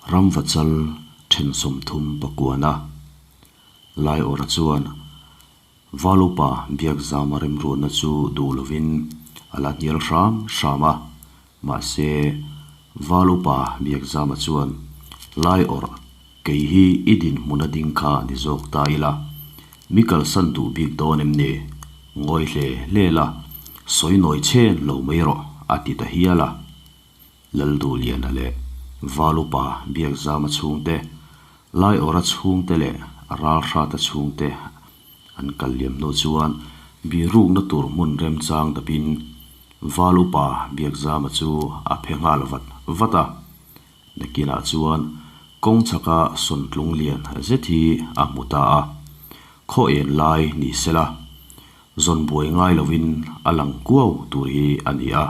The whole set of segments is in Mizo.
Ramvachal then 30 pakuana Laiawrha chuan Valupa Biakzama remruatna chu duh lovin a la hnial hram hram a, mahse Valupa Biakzama chuan Laiawrh kei hi i dinhmun a ding kha ni zawk ta ila, mi kalsan duh bik dawn em ni? Ngawi hle hle la, sawi nawi chen lo mai rawh a ti ta hial a. Lalduhliana leh Valupa Biakzama chhungte, Laiawra chhungte leh Ralhrata chhungte an kal liam hnu chuan birukna tur hmun remchang dapin Valupa Biakzama chu a phe nghal vat vat a. Nakinah chuan kawng chhaka sawntlung lian zet hi a hmu ta a, khaw en lai ni sela Zawn buai ngai lovin a lang kuau tur hi a ni a,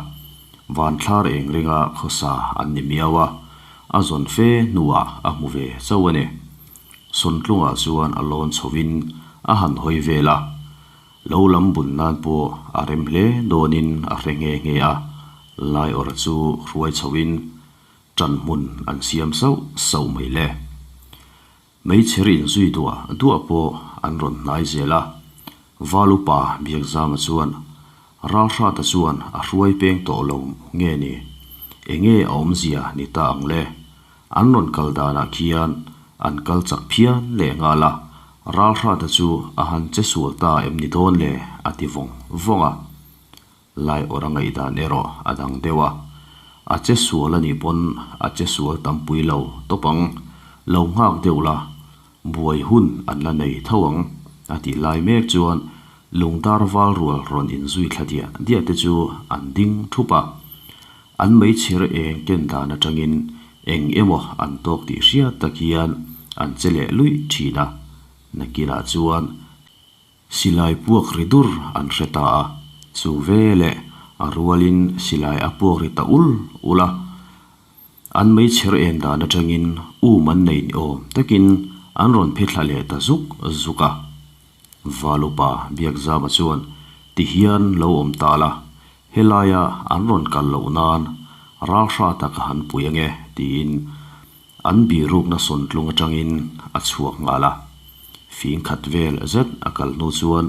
vanthlar eng ringa khawsa an ni miau a, a zawn fe hnuah a hmu ve chauh a ni. Sawntlungah chuan a lawn chhovin a han hawi vel a, lo lam bun nan pawh a rem hle dawnin a hre nghe nghe a, Laiawrha chu hruai chhoin ṭan hmun an siam sauh sauh mai le. Hmeichhe inzui duah duah pawh an rawn hnai zel a, Val upa Biakzama chuan Ralhrata chuan a hruai peng tawh lo nge ni? Enge a awmzia ni ta ang le? An rawn kal danah khian an kal chak phian leh nghal a, Ralhrata chu a han che sual ta em ni dawn le? a ti vawng vawng a. Lai awrh a ngaihdan erawh a dang deuh a, a che sual a nih pawn a che sual tampui lo tawp ang, lo nghak deuh la, buai hun an la nei tho ang a tih lai mek chuan lungdar val rual rawn inzui thla diah diah te chu an ding thup a, an meichher eng ken dan atangin eng emaw an tawk tih hriat tak hian an che leh luih thin a, nakinah chuan Silai puak ri dur an hre ta a, chu veleh a rualin silai a puak ri ta ul ul a. An meichher en dan atangin um an nei ni awm takin an rawn phe thla leh ta zuk zuk a. Valupa Biakzama chuan ti hian lo awm ta la, helaia an rawn kal loh nan ralhrata ka han pui ange tiin An birukna sawntlung atangin a chhuak nghal a, fing khat vel zet a kal hnu chuan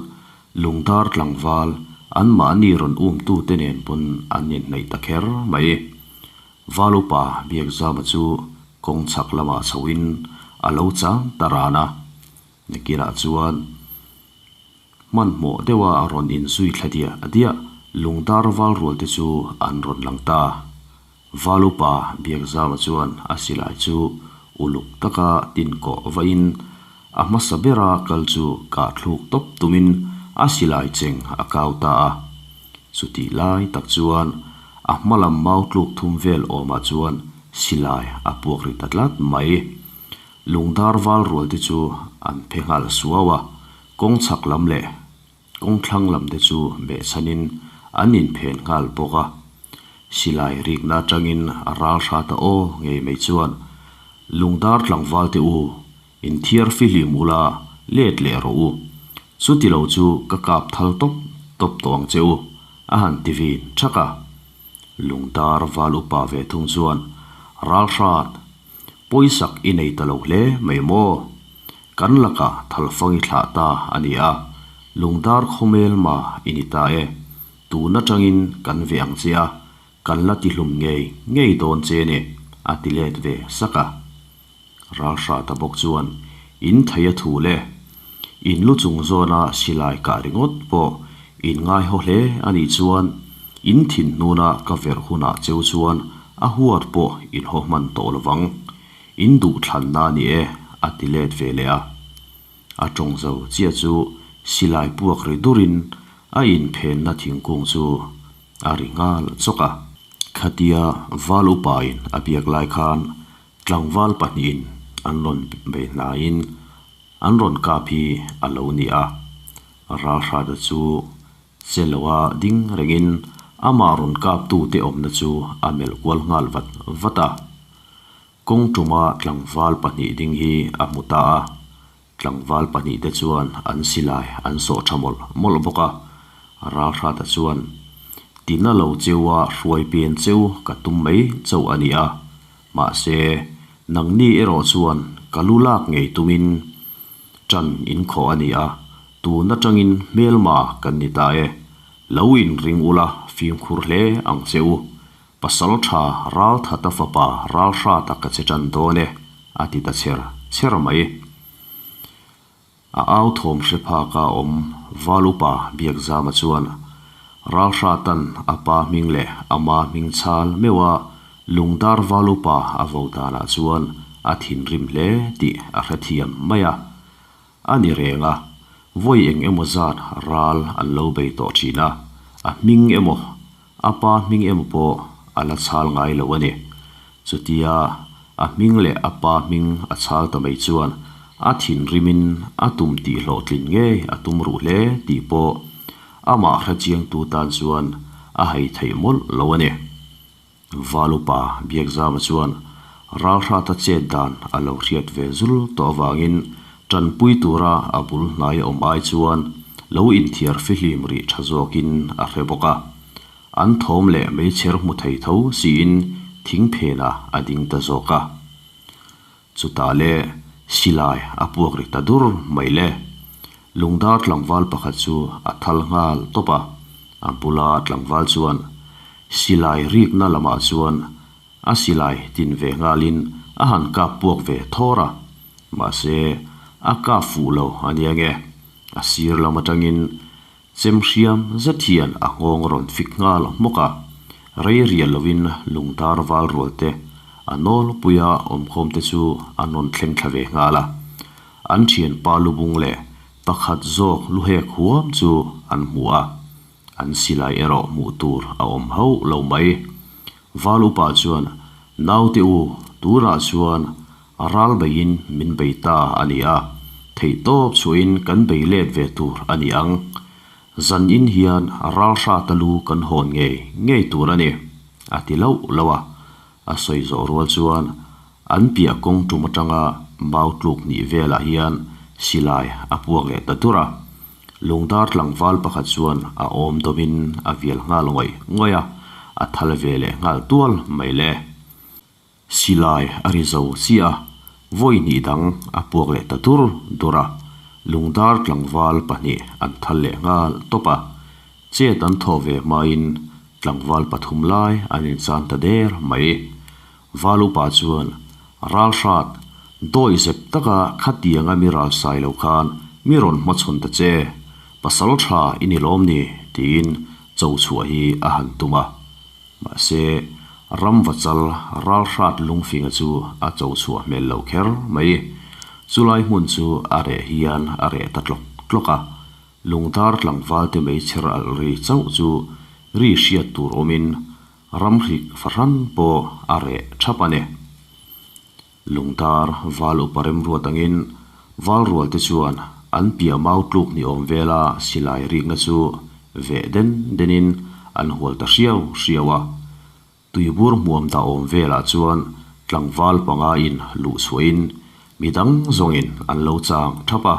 lungdar tlangval anmahni rawn umtute nen pawn an inhnaih ta kher mai. Val upa Biakzama chu kawng chhak lamah chhoin a lo chang ta ran a, nakinah chuan hmanhmawh deuha a rawn inzui thla diah diah lungdar val rualte chu an rawn lang ta. Val upa Biakzama chuan a silai chu uluk taka tin kawh vahin a hmasa bera kal chu kah thluk tawp tumin a silai cheng a kau ta a. Chutih lai tak chuan a hma lam mau tluk thum vel awmah chuan silai a puak ri ta tlat mai. Lungdar val rual te chu an phe nghal suau a, kawng chhak lam leh Kawng thlang lam te chu behchhanin an inphen nghal bawk a, silai rikna atangin a ral hra ta aw ngei mai chuan Lungdar tlangval te u, inthiar fihlim ula let leh rawh u, chuti lo chu ka kap thal tawp tawp tawh ang che u, a han ti vin thak a. Lungdar val upa ve thung chuan ral hrat pawisak i nei ta lo hle mai maw? Kan lakah thalfang i thlah ta a ni a, lungdar khawmel ma i ni ta e. Tun atangin kan ve ang che a, kan la tihlum ngei ngei dawn che ni, a ti let ve sak a. Ralhrata bawk chuan in thei a thu le, in lu chung zawna silai kah ringawt pawh in ngai haw hle a nih chuan in thin hnuna ka verh hunah cheu chuan a huat pawh in haw hman tawh lovang. In duh thlanna a ni e, a ti let ve leh a. A tawng zo chiah chu silai puak ri durin a inphenna thingkung chu a ri nghal chawk a. Khatia val upain a biak lai khan tlangval pahnihin an rawn bei hnaiin an rawn kap hi a lo ni a. Ralhrata chu Che loa ding rengin amah rawn kaptute awmna chu a melh kual nghal vat vat a. Kawng tuma tlangval pahnih ding hi a hmu ta a, tlangval pahnihte chuan an silai an sawh tha mawlh mawlh bawk a. Ralhrata chuan, Tina lo cheua hruai pen cheu ka tum mai chauh a ni a, mahse, Nangni erawh chuan ka lu lak ngei tumin ṭan in khawh a ni a, tun aṭangin hmelma kan ni ta e. Lo inring ula fimkhur hle ang che u. Pasal ṭha Ralthata fapa Ralhrata ka che ṭan dawn e, a ti ta chher chher mai. A au thawm hre phaka awm Val upa Biakzama chuan Ralhratan a pa hming leh a ma hming chhal meuha Lungdar Val upa a vo danah chuan a thinrim hle tih a hrethiam mai a. A ni reng a, vawi eng emaw zat ral an lo bei tawh thin a, a hming emaw A pa hming emaw pawh a la chhal ngai lo a ni. Chutia a hming leh a pa hming a chhal ta mai chuan a thinrimin a tum tih hlawhtlin ngei a tum ruh hle tih pawh amah hrechiangtu tan chuan a hei theih mawlh lo a ni. Valupa Biakzama chuan ralhrata chet dan a lo hriat ve zul tawh avangin tanpui tura a bul hnai awm ai chuan lo inthiar fihlim rih tha zawkin a hre bawk a. An thawm leh meichher hmu thei tho siin thing phenah a ding ta zawk a. Chutah le silai a puak ri ta dur mai le. Lungdar tlangval pakhat chu a thal nghal tawp a, a bula tlangval chuan silai rikna lamah chuan A silai tin ve nghalin a han kap puak ve thawr a, mahse a kap fuh lo a nia nge. A sir lam atangin chem hriam zet hian a nghawng rawn fik nghal hmawk a, rei rial lovin lungtar val rual te a nawlpuia awmkhawm te chu an rawn thleng thla ve nghal a. An thianpa lubung leh pakhat zawk luhek huam chu an hmu a. An silai erawh hmuh tur a awm hauh lo mai. Val upa chuan, Naute u, tunah chuan a ral beiin min bei ta a ni a, theihtawp chhuahin kan bei let ve tur a ni ang. Zan in hian ral hrata lu kan hawn ngei ngei tur a ni, a ti loh loh a. A sawi zawh rual chuan an piah kawng tum atanga mau tluk hnih velah hian silai a puak leh ta dur a. Lungdar tlangval pakhat chuan a awm dawmin a vial nghal ngawih ngawih a, a thal ve leh nghal tual mai le. Silai a ri zo chiah a, vawi hnih dang a puak leh ta dur dur a. Lungdar tlangval pahnih an thal leh nghal tawp a, chet an thawh ve hmain tlangval pathum lai an inchan ta der mai. Val upa chuan ralhrat dawi zep taka khatianga mi ral sai lo khan mi rawn hmachhawn ta che, pasal tha i ni lawm ni? tiin cho chhuah hi a han tum a. Mahse, ramvachal ralhrat lungfinga chu a cho chhuah hmel lo kher mai. Chulai hmun chu a reh hian a reh ta tlawk tlawk a. Lungdar tlangvalte meichher alh ri chauh chu ri hriat tur awmin Ramhrik fahran pawh a reh thap a ni. Lungtar val upa remruat angin val rual te chuan an piah mau tluk ni awm vela silai rikna chu veh den denin an hual ta hriau hriau a. Tuibur hmuam dah awm velah chuan tlangval panga in luh chhuahin midang zawngin an lo chang thap a.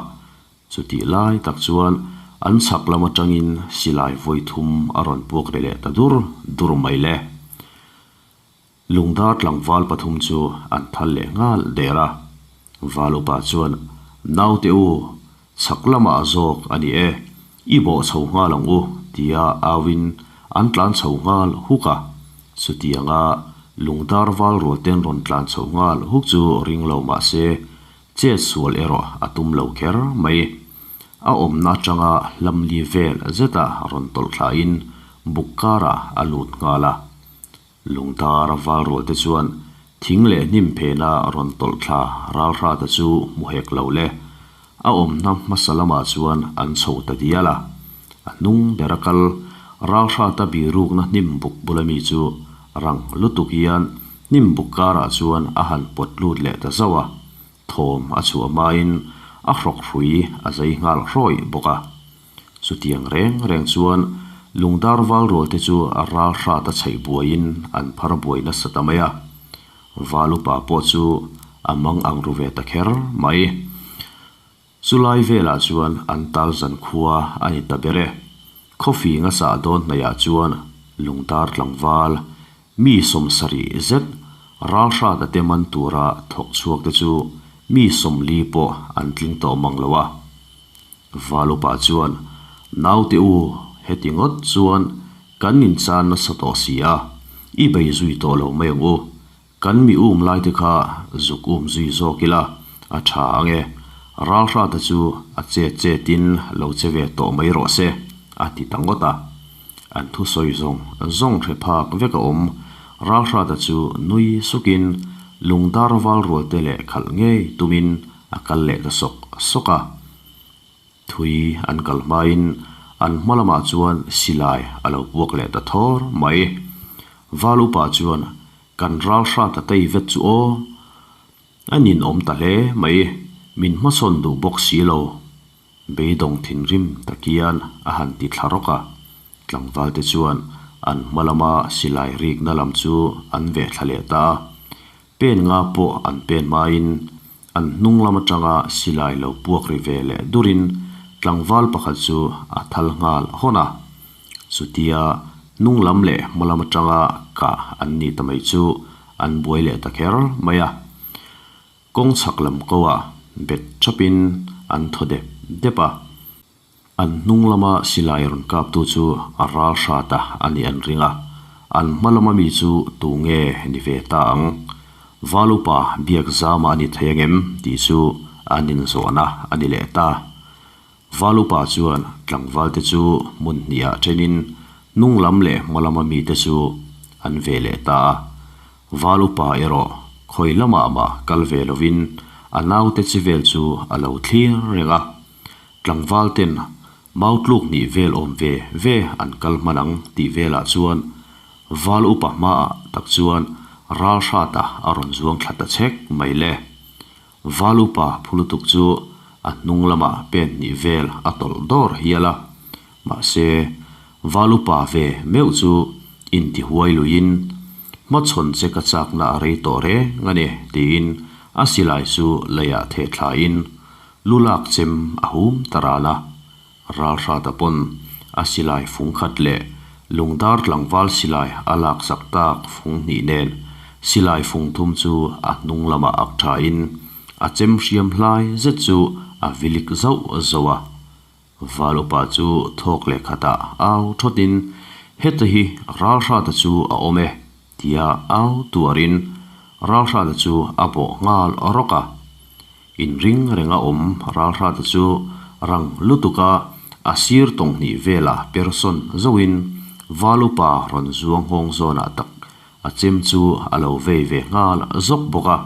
Chutih lai tak chuan an chhak lam atangin silai vawi thum a rawn puak ri leh ta dur dur mai le. Lungdar tlangval pathum chu an thal leh nghal der a. Val upa chuan, Naute u, chhak lamah zawk a ni e, i bawh chho nghal ang u, tia auin an tlan chho nghal huk a. Chutianga lungdar val rual ten rawn tlan chho nghal huk chu ring lo mah se, Chet sual erawh a tum lo kher mai. A awmna atanga hlamli vel zeta rawn tawlh thlain buk karah a lut nghal a. Lungtar val rual te chuan thing leh hnim phena rawn tawlh thla ralhrata chu hmu hek lo le. A awmna hmasa lamah chuan an chho ta dial a. A hnung bera kal ralhrata birukna hnim buk bula mi chu rang lutuk hian Hnim buk karah chuan a han pawt lut leh ta zauh a, thawm a chhuah hmain a hrawk hrui a zai nghal hrawih bawk a. Chutiang reng reng chuan lungdar val rual te chu a ral hrat a chheih buaiin an phar buai nasa ta mai a. Val upa pawh chu a mang ang ru ve ta kher mai. Chulai velah chuan an tal zan khua a ni ta ber e. Khawfing a sah dawn hnaihah chuan lungtar tlangval mi sawmsarih zet Ralhrata te man tura thawk chhuak te chu mi 40 pawh an tling tawh mang lo a. Valupa chuan, Naute u, heti ngawt chuan kan inchan nasa tawh si a, i bei zui tawh lo mai ang u. Kan mi um lai te kha zuk um zui zawk ila a tha ang e, Ralhrata chu a chet chetin lo che ve tawh mai rawh se, a ti ta ngawt a. An thusawi zawng zawng hre phak vek a awm. Ralhrata chu nui sukin lungdar val rual te leh khalh ngei tumin a kal leh ta sawk sawk a. Thui an kal hmain an hma lamah chuan silai a lo puak leh ta thawr mai. Val upa chuan, Kan Ralhrata tei vet chu aw. A ninawm ta hle mai, min hmasawn duh bawk si lo. Beidawng thinrim takian a han ti thla rawk a, tlangvalte chuan an hma lama silai rikna lam chu an veh thla leh ta a. Pen nga pawh an pen hmain an hnung lam atanga silai lo puak ri ve leh durin tlangval pakhat chu a thal nghal hawn a. Chutia hnung lam leh hma lam atanga kah an ni ta mai chu an buai leh ta kher mai a. Kawng chhak lam ko ah bet thapin an thaw dep dep a, an hnung lama silai rawn kaptu chu a ral hrat a a nih an ring a, an hma lama mi chu tu nge ni ve ta ang? Val upa Biakzama a ni thei angem tih chu an inzawhna a ni leh ta. Val upa chuan tlangval te chu hmun hnih ah thenin hnung lam leh hma lama mi te chu an ve leh ta a. Val upa erawh khawi lamah mah kal ve lovin a naute chi vel chu a lo thlir reng a. Tlangval ten mau tluk hnih vel awm ve ve an kal hman ang tih velah chuan Val upa hmaah tak chuan ral hrata a rawn zuang thla ta chhek mai le. Val upa phu lutuk chu a hnung lamah pen hnih vel a tawlh dawr hial a, mahse Val upa ve meuh chu intihuai luiin hmachhawn che ka chakna a rei tawh reng a ni tiin a silai chu leiah theh thlain lu lak chem a hum ta ran a. Ralhrata pawn a silai fung khat leh lungdar tlangval silai a lak sak tak fung hnih nen silai fung thum chu a hnung lamah ak thain a chem hriam hlai zet chu a vilik zauh zauh a. Val upa chu thawk leh khatah au thawtin, Heta hi Ralhrata chu a awm e, tia au tuarin Ralhrata chu a bawh nghal rawk a. Inring renga awm Ralhrata chu rang lutuka a sir tawng hnih vela persawn zauhin Val upa rawn zuang nghawng zawnah tak a chem chu a lo vei ve nghal zawk bawk a.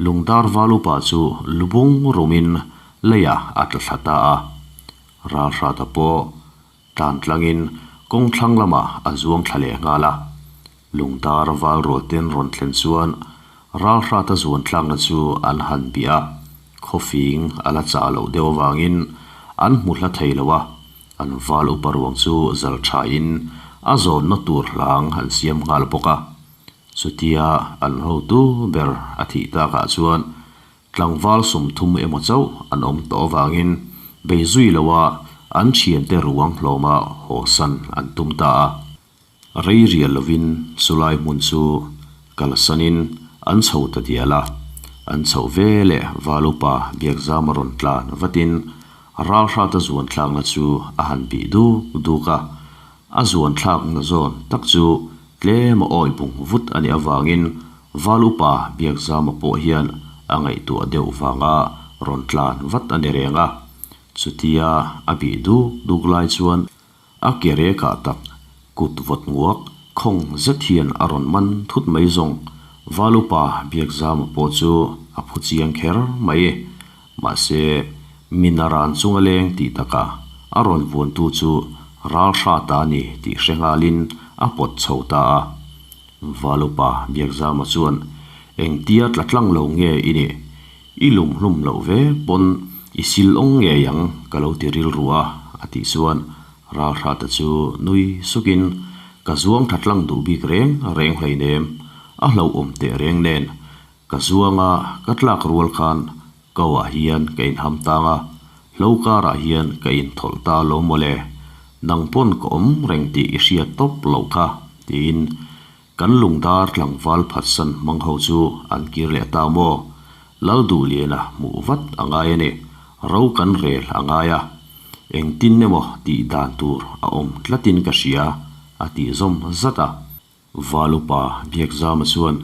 Lungdar Val upa chu lubung rumin leiah a tla thla ta a. Ralhrata pawh Tlan tlangin kawng thlang lamah a zuang thla leh nghal a. Lungdar val rualten rawn thlen chuan Ralhrata zuan tlakna chu an han bih a, khawfing a la chah loh deuh avangin an hmu hla thei lo a, an val upa ruang chu zal thain a zawnna tur hlang an siam nghal bawk a. Chutia an hotu ber a thih takah chuan Tlangval 30 emaw chauh an awm tawh avangin bei zui loa an thiante ruang hlawma hawsan an tum ta a. Rei rial lovin chulai hmun chu kalsanin an chho ta dial a. An chhoh ve leh Valupa Biakzama rawn tlan vatin Ralhrata zuan thlakna chu a han bih duk duk a. A zuan thlakna zawn tak chu tlem a awih bung vut a nih avangin Val upa Biakzama pawh hian a ngaihtuah deuh vanga rawn tlan vat a ni reng a. Chutia a bih duk duk lai chuan a ke rekah tak kut vawt nguak khawng zet hian a rawn man thut mai zawng Val upa Biakzama pawh chu a phu chiang kher mai. Mahse, min a ran chunga leng tih takah a rawn vuantu chu ral hra ta a ni tih hre nghalin a pawt chho ta a. Valupa Biakzama chuan, Engtia tla tlang lo nge i nih? I lum hlum loh ve pawn i sil awng ngei ang ka lo ti rilru a, a tih chuan ral hrata chu nui sukin, Ka zuang tla tlang duh bik reng reng hleinem, a hlauhawm teh reng nen Ka zuanga ka tlak rual khan ko ah hian ka inham tang a, hlo karah hian ka inthawlh ta lo mawle, nang pawn ka awm reng tih i hriat tawp loh kha, tiin Kan lungdar tlangval phatsan hmang ho chu an kir leh ta maw? Lalduhliana hmuh vat a ngai a ni. Ro kan rel a ngai a, engtin emaw tih dan tur a awm tlatin ka hria, a tih zawm zat a. Valupa Biakzama chuan,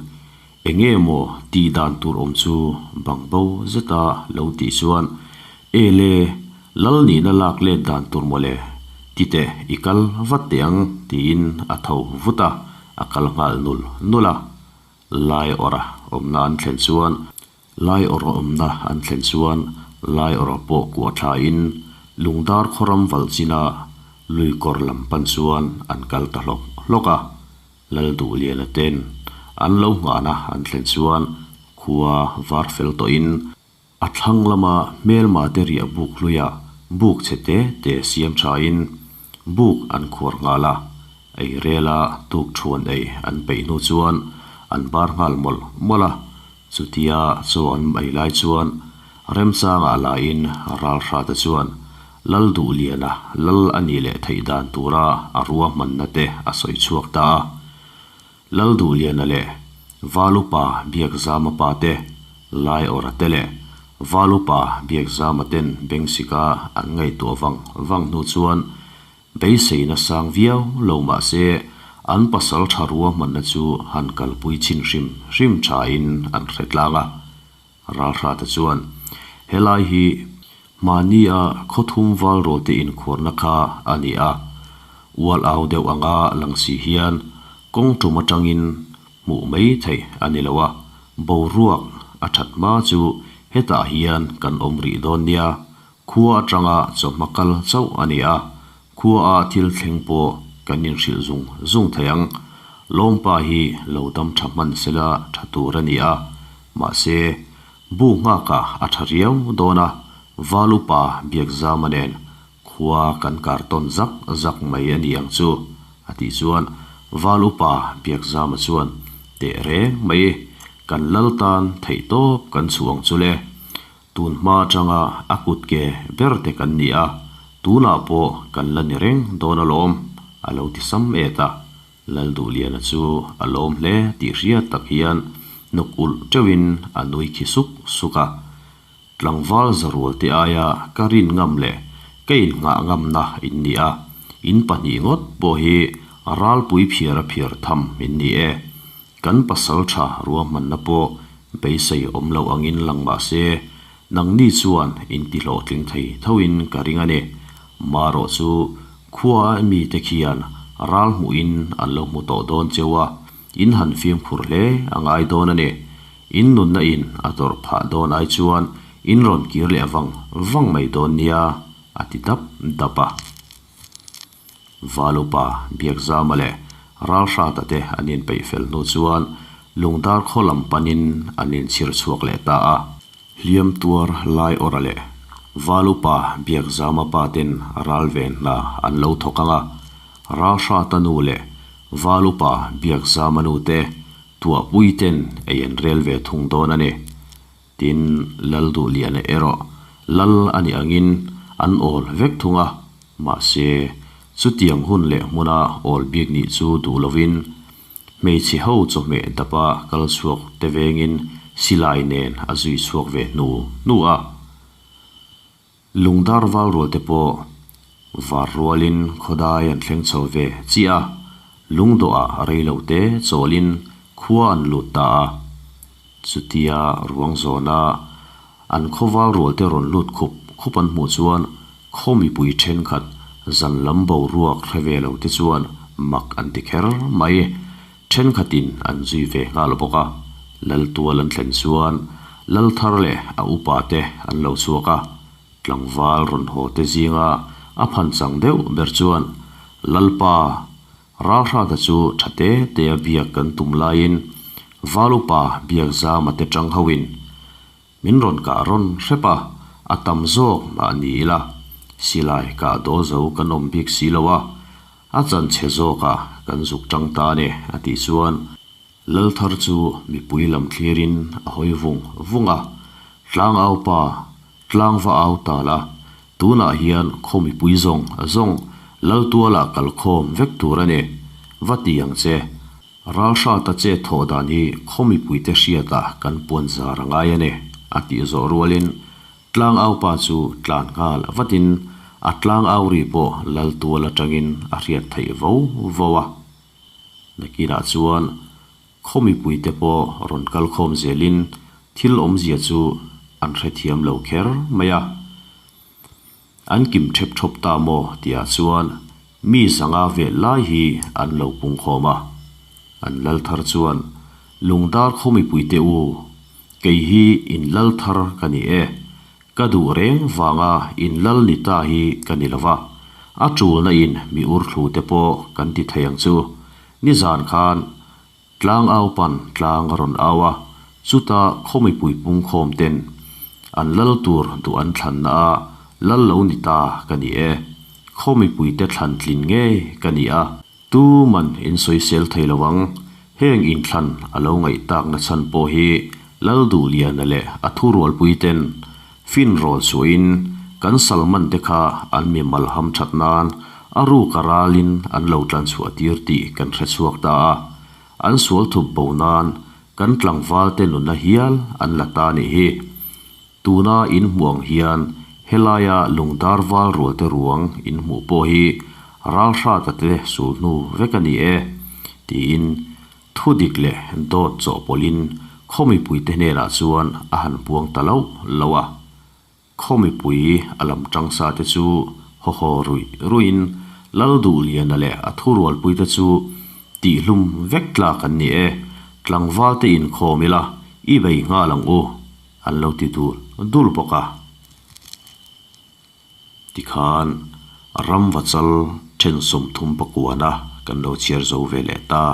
Enge maw tih dan tur awm chu bang bo zeta lo tih chuan, E le, lal nihna lak let dan tur maw le, ti teh i kal vat teh ang, tiin a tho vut a, a kal nghal nul nul a. Lai awrha awmna an thlen chuan Lai awrha awmna an thlen chuan lai awrha pawh kuah thlain Lungdar khawram valh china lui kawr lam pan chuan an kal ta hlawk hlawk a. Lalduhliana ten an lo nghahna an thlen chuan khua var fel tawhin A thlang lama hmelma te riah buk hluiah buk chhe te te siam thain buk an khuar nghal a, ei rela tuk thuan ei an peih hnu chuan an bar nghal mawlh mawlh a, chutia chaw an ei lai chuan remchangah lain ralhrate chuan Lalduhliana lal a nih leh theih dan tura a ruahmanna te a sawi chhuak ta a. Lalduhliana leh Valupa Biakzama pa te, Laiawrha te leh Valupa Biakzama ten Bengsika an ngaihtuah vang vang hnu chuan beiseina sang viau lo mah se an pasal tha ruahmanna chu han kalpui chhin hrim hrim thain an hre tlang a. Ralhrate chuan helai hi mahnia khawthum valrawte inkhuarna kha a ni a, ual au deuh anga lang si hian kawng tum atangin hmuh mai theih a ni lo a, boruak a that hma chu hetah hian kan awm rih dawn nia, khua atanga chawhma kal chauh a ni a, khua a thil thleng pawh kan inhrilh zung zung thei ang, lawmpa hi lo dam tha hman sela tha tur a ni a, mahse Bu nghakah a tha riau dawn a, Val upa Biakzama nen khua kan kar tawn zak zak mai a ni ang chu, a tih chuan Val upa Biakzama chuan teh reng mai, kan lal tan theih tawp kan chhuh ang chu le. Tun hma atanga a kut ke ber te kan ni a, tunah pawh kan la ni reng dawn alawm, a lo ti sam et a. Lalduhliana chu a lawm hle tih hriat tak hian nuk ulh teuhin a nui khi suk suk a. Tlangval zarual te aia ka rin ngam leh ka innghah ngamna in ni a, in pahnih ngawt pawh hi ralpui phiar a phiar tham in ni e. Kan pasal tha ruahmanna pawh beisei awm lo angin lang mah se, nangni chuan in ti hlawhtling thei thoin ka ring a ni. Marawh chu khua a mite khian ral hmuhin an lo hmu tawh dawn cheu a, in han fimkhur hle a ngai dawn a ni. In nunna in a tawrh phah dawn ai chuan in rawn kir leh vang vang mai dawn nia, a ti dap dap a. Valupa, Biakzama leh Ralhrata te an inpeih fel hnu chuan Lungdar khaw lam panin an inchhir chhuak leh ta a. Hliam tuar Laiawrha leh Valupa, Biakzama pa ten ral ven hna an lo thawk ang a, Ralhrata nu leh Valupa, Biakzama nu te tuahpui ten ei an rel ve thung dawn a ni. Tin, Lalduhliana erawh lal a nih angin an awl vek thung a, mahse, chutiang hun leh hmuna awl bik nih chu duh lovin hmeichhe ho chawhmeh dapa kal chhuak te vengin silai nen a zui chhuak ve hnu hnu a. Lungdar val rual te pawh var rualin khawdai an thleng chho ve chiah a, lungdawhah rei lo te chawlin khua an lut ta a. Chutia ruang zawna an khaw val rual te rawn lut khup khup an hmuh chuan khaw mipui thenkhat zan lam boruak hre ve lo te chuan mak an ti kher mai. Thenkhatin an zui ve nghal bawk a, Laltual an thlen chuan Lalthar leh a upa te an lo chhuak a, tlangval rawn haw te zinga a phan chang deuh ber chuan Lalpa Ralhrata chu tha te te a biak kan tum laiin Val upa Biakzama te tang hoin Min rawn kah rawn hrep a, a tam zawk mah ni ila, silai kah dawl zo kan awm bik si lo a, a chan chhe zawk a kan zuk tang ta a ni, a tih chuan Lalthar chu mipui lam thlirin a hawi vung vung a, Tlang au pa, tlang va au ta la, tunah hian khaw mipui zawng zawng Laltualah kalkhawm vek tur a ni, va ti ang che. Ralhrata chet thawh dan hi khaw mipuite hriatah kan puan zar a ngai a ni, a tih zawh rualin Tlangaupa chu tlan nghal vatin a tlangau ri pawh lal tual atangin a hriat theih vo vo a. Nakinah chuan khaw mipuite pawh rawn kal khawm zelin thil awmzia chu an hrethiam lo kher mai a. An kim thep thawp ta maw tihah chuan mi zanga vel lai hi an lo pung khawm a. An lal thar chuan, Lungdar khaw mipuite u, kei hi in lal thar ka ni e. Ka duh reng vanga in lal ni ta hi ka ni lo va, a tulna in mi ur thlu te pawh kan ti thei ang chu. Nizan khan Tlang au pan tlang a rawn au a, chuta khaw mipui pungkhawm ten an lal tur duh an thlanna a lal lo ni ta ka ni e. Khaw mipuite thlan tlin ngei ka ni a, tuman in sawisel thei lo ang. Heng inthlan a lo ngaih takna chhan pawh hi Lal Duhliana leh a thurualpui ten fin rawl chhuahin kan Salman te kha an mi malham that nan a ruk a ralin an lo tlanchhuah tir tih kan hre chhuak ta a, an sual thup bo nan kan tlangval te nunna hial an la ta nih hi. Tuna in hmuh ang hian helaia lungdar val rual te ruang in hmuh pawh hi ralhrata te sul hnu vek a ni e, tiin Thu dik leh dawt chawhpawlhin khaw mipuite hnenah chuan a han puang ta loh loh a. Khaw mipui a lam tang sa te chu haw haw ruih ruihin Lalduhliana leh a thurualpuite chu tihhlum vek tlak an ni e, tlangval te inkhawm ila i bei nghal ang u, an lo ti dul dul bawk a. Tikhan ramvachal then 35 kan lo chhiar zo ve leh ta.